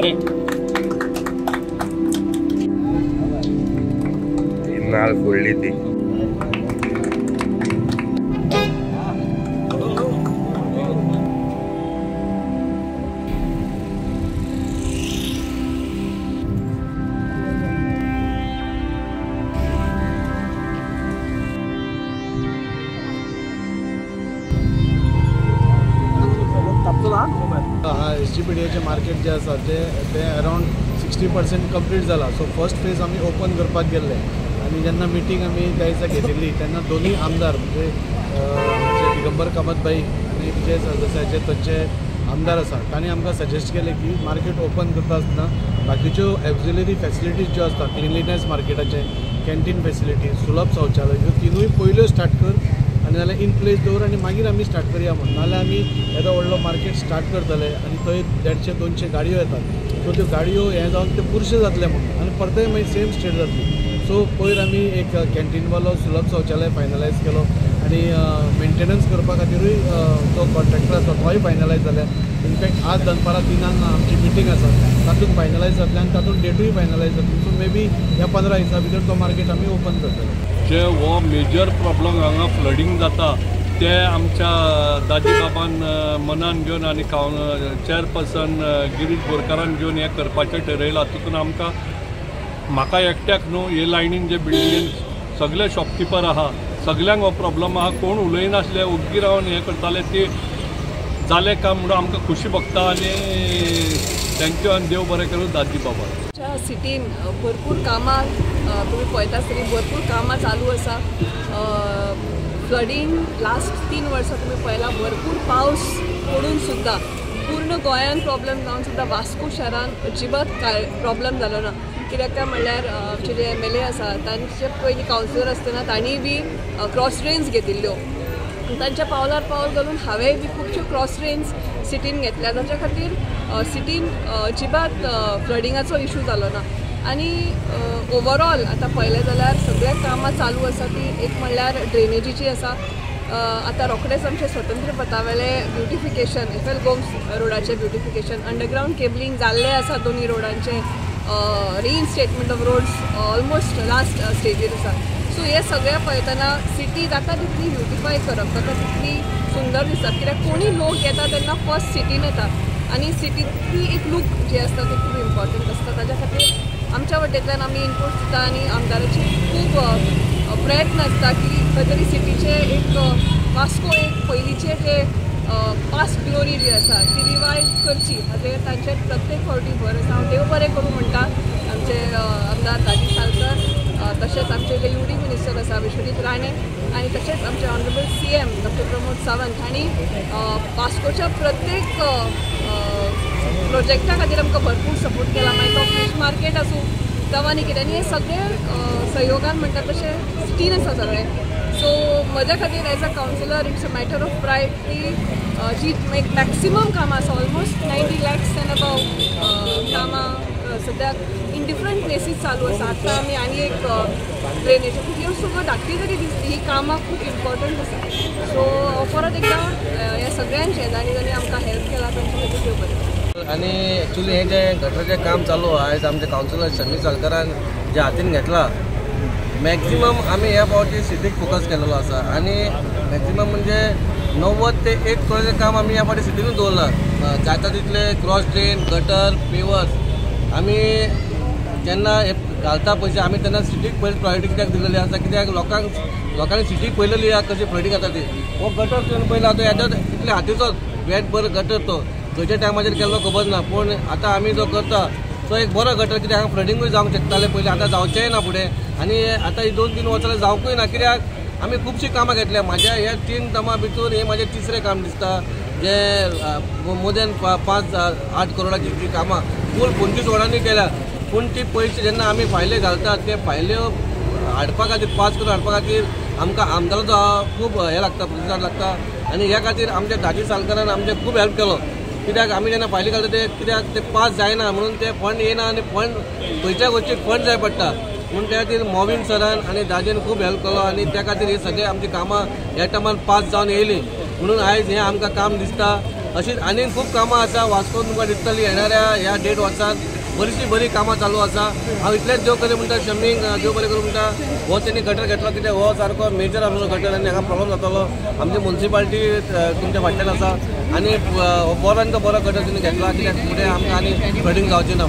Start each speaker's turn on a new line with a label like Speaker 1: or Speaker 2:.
Speaker 1: रे
Speaker 2: नाल फोडली ती.
Speaker 3: S G P D एचें market जें आसा तें अरावंड 60% कंप्लीट जाला. सो फर्स्ट फेज आमी ओपन करपाक गेल्ले आनी जेन्ना मिटींग आमी त्या दिसा घेतिल्ली तेन्ना दोनूय आमदार म्हणजे आमचे दिगंबर कामत भाई आनी विजय सरदेसाय जे थंयचे आमदार आसा तांणी आमकां सजेस्ट केलें की मार्केट ओपन करता आसतना बाकीच्यो ऑक्झिलरी फॅसिलिटीज ज्यो आसता, क्लिनलीनेस मार्केटाचें, कॅन्टीन फॅसिलिटी, सुलभ शौचालय, ह्यो तिनूय पयल्यो स्टार्ट कर आनी नाल्यार इन प्लेस दवर आनी मागीर आमी स्टार्ट करया म्हणून. नाल्यार आमी येदो व्हडलो मार्केट स्टार्ट करतले आनी थंय 150-200 गाडयो येतात, सो त्यो गाडयो हें जावन त्यो पुरशे जातले म्हणून आनी परतय मागीर सेम स्टेट जातली. सो पयर आमी एक कॅन्टीनवालो सुलभ शौचालय फायनलायज केलो आनी मेंटेनन्स करपा खातीरूय जो कॉन्ट्रॅक्टर आसा तोय फायनलायज जाल्या. इनफॅक्ट आज दनपारां 3 आमची मिटींग आसा, तातूंत फायनलायज जातलें आनी तातूंत डेटूय फायनलायज जातली. सो मे बी ह्या 15 दिसां भितर तो मार्केट आमी ओपन करतले.
Speaker 1: जे हो मेजर प्रॉब्लम हांगा फ्लडींग जाता ते आमच्या दाजी बाबान मनान घेवन आनी चेअरपर्सन गिरीश बोरकारान घेवन हें करपाचें ठरयलां. तितून आमकां म्हाका एकट्याक न्हू हे लायनीन जे बिल्डिंगेन सगळे शॉपकिपर आहा सगल्यांक हो प्रॉब्लम आहा. कोण उलयनासले, ओग्गी रावन हें करताले, ते जालें काम म्हणून आमकां खुशी भोगता आनी thank you आनी देव बरें करूं दाजी बाबा.
Speaker 4: आमच्या सिटीन भरपूर कामां तुमी पळयता आसतली, भरपूर कामां चालू आसा. फ्लडींग लास्ट 3 वर्सां तुमी पळयला, भरपूर पावस पडून सुद्दां पूर्ण गोंयान प्रॉब्लम जावन सुद्दां वास्को शारान अजिबात कांय प्रॉब्लम जालो ना. कित्याक काय म्हणल्यार आमचे जे MLA आसा तांचे पयलीं कावन्सिलर आसतना तांणी बी क्रॉस ड्रेन्स घेतिल्ल्यो, तांच्या पावलार पावल घालून हांवेंय बी खुबश्यो क्रॉस ड्रेन्स सिटीन घेतल्या, ताच्या खातीर सिटीन अजिबात फ्लडिंगाचो इशू जालो ना. आनी ओवरऑल आतां पळयलें जाल्यार सगळ्या कामां चालू आसा ती एक म्हणल्यार ड्रेनेजीची आसा. आतां रोखडेंच आमचें स्वतंत्र पथावेलें ब्युटिफिकेशन, FL Gomes रोडाचें ब्युटिफिकेशन, अंडरग्रावंड केबलिंग जाल्लें आसा दोनूय रोडांचें, reinstatement of roads almost last स्टेजीर आसा. सो हे सगळें पळयतना सिटी जाता तितली ब्युटिफाय करप, जाता तितली सुंदर दिसता, कित्याक कोणी लोक येता तेन्ना फर्स्ट सिटीन येता आनी सिटींतली एक लूक जी आसता ती खूब इम्पॉर्टंट आसता. ताच्या खातीर आमच्या वटेंतल्यान आमी इनपूट दिता आनी आमदाराचे खूब प्रयत्न आसता की खंय तरी सिटीचे एक वास्को एक पयलींचे जे पास्ट ग्लोरी जी आसा ती रिवायव करची हाजेर तांचेर प्रत्येक फावटी भर आसा. हांव देव बरें करूं म्हणटा आमचे आमदार दाजी सालकर, तशेंच आमचे जे UD minister आसा विश्वजीत राणे आनी तशेंच आमचे honourable CM doctor Pramod Sawant हांणी वास्कोच्या प्रत्येक प्रोजेक्टा खातीर आमकां भरपूर सपोर्ट केला. मागीर तो फीश मार्केट आसूं जावं आनी कितें, आनी हें सगळें सहयोगान म्हणटा तशें सिटीन आसा सगळें. सो म्हज्या खातीर as a councillor it's a matter of pride की जी मॅक्सिमम कामां आसा, ऑलमोस्ट 90 lakhs and above कामां सद्याक इन डिफरंट प्लेसीस चालू आसा. आतां आमी आनी एक ड्रेनेज ह्यो सगळ्यो धाकटी जरी दिसली ही कामां खूब इम्पॉर्टंट आसा. सो परत एकदां ह्या सगळ्यांचें जांणी जांणी आमकां हेल्प केला तांचे खातीर देव बरें.
Speaker 5: आनी एक्चुली हें जें गटराचें काम चालू आहा आयज आमच्या कावन्सिलर शमी सालकारान जे हातीन घेतला, मॅक्झिमम आमी ह्या फावटी सिटीक फोकस केलेलो आसा आनी मॅक्झिमम म्हणजे 90 ते 1 करोडाचें काम आमी ह्या फावटी सिटीनूच दवरलां. जाता तितले क्रॉस ड्रेन, गटर, पेवर्स आमी जेन्ना हे घालता पयशे आमी तेन्ना सिटीक पयलीं प्रायोरिटी कित्याक दिलेली आसा, कित्याक लोकांनी सिटीक पळयलेली आसा कशी फ्लडींग जाता ती. हो गटर तुवें पळयला तो येदो इतले हातीचो वेट बरो गटर, तो खंयच्या टायमाचेर केल्लो खबर ना, पूण आतां आमी जो करता तो एक बरो गटर, कित्याक हांगा फ्लडिंगूय जावंक शकतालें पयलीं, आतां जावचेंय ना फुडें आनी आतां ही 2-3 वर्सां जावंकूय ना, कित्याक आमी खुबशीं कामां घेतल्या. म्हाज्या ह्या 3 टर्मा भितर हें म्हाजें तिसरें काम दिसता, जे मोर देन 5-8 करोडाची जी कामां फूल 25 वॉर्डांनी केल्या, पूण ती पयशे जेन्ना आमी फायले घालतात ते फायल्यो हाडपा खातीर, पास करून हाडपा खातीर आमकां आमदाराचो खूब हें लागता, प्रतिसाद लागता आनी ह्या खातीर आमच्या दाजी सालकारान आमचें खूब हेल्प केलो. कित्याक आमी जेन्ना फायली घालता ते कित्याक ते पास जायना म्हणून ते फंड येना आनी फंड खंयच्या गोश्टीक फंड जाय पडटा, म्हणून त्या खातीर मोविन सरान आनी दाजीन खूब हेल्प केलो आनी त्या खातीर ही सगळीं आमची कामां ह्या टायमान पास जावन येयली म्हणून आयज हें आमकां काम दिसता. अशीच आनीक खूब कामां आसा वास्कोन तुमकां दिसतली येणाऱ्या ह्या 1.5 वर्सांत बरीचशी बरी कामां चालू आसा. हांव इतलेंच देव करूं म्हणटा शमीक देव बरें करूं म्हणटा हो तेणी गटर घेतलो कित्याक हो सारको मेजर आसलो गटर आनी हांगा प्रॉब्लम जातलो. आमची मुन्सिपाल्टी तुमच्या फाटल्यान आसा आनी बरो आनी तो बरो गटर तेणी घेतला कित्याक फुडें आमकां आनी फ्लडींग जावचें ना.